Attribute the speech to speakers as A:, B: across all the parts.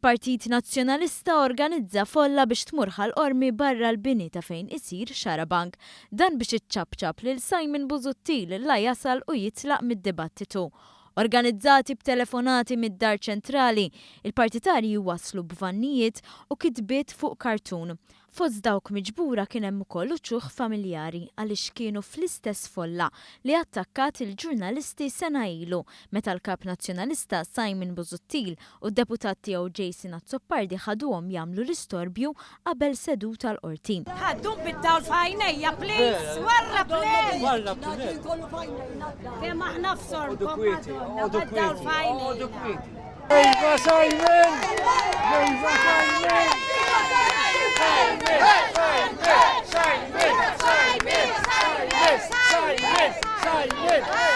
A: Il-Partit Nazzjonalista organizza folla biex tmur Ħal Qormi barra l-bini ta' fejn isir Xarabank. Dan biex iċċapċap lil Simon Busuttil la jasal u jitlaq mid-dibattitu. Organizzati b'telefonati mid-Dar Ċentrali, il-partitarji waslu b'vannijiet u kitbiet fuq kartun. Fost dawk miġbura kien hemm ukoll uċuħ familjari għaliex kienu fl-istess folla li attakkat il-ġurnalisti sena ilu meta l-Kap Nazzjonalista Simon Busuttil u d-Deputat tiegħu Jason Azzopardi ħaduhom jagħmlu l-istorbju qabel seduta l-Qorti.
B: Ħa ddum bid-dawl f'għajnejja please, warra please. Kemm aħna f'sormkom Madonna, bid-dawl f'għajnejna.
C: Viva Simon! Viva Simon! Simon! Simon! Simon! Simon! Simon!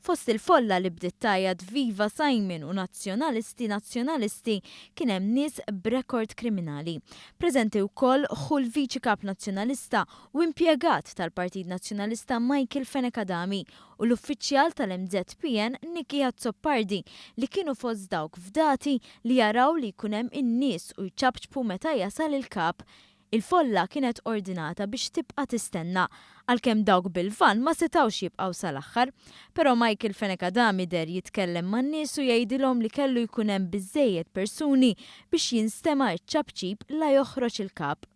A: Fost il-folla li bdiet tgħajjat Viva Simon u Nazzjonalisti Nazzjonalisti kien hemm nies b'rekord kriminali. Preżenti wkoll ħu l-Viċi Kap Nazzjonalista u impjegat tal-Partit Nazzjonalista Michael Fenech Adami u l-uffiċjal tal-MZPN Nicky Azzopardi li kienu fost dawk fdati li jaraw li jkun hemm in-nies u jċapċpu meta jasal il-Kap. Il-folla kienet ordnata biex tibqa' tistenna, għalkemm dawk bil-vann ma setgħux jibqgħu sal-aħħar. Però Michael Fenech Adami deher jitkellem man-nies u jgħidilhom li kellu jkun hemm biżżejjed persuni biex jinstema' ċ-ċapċip la joħroġ il-Kap.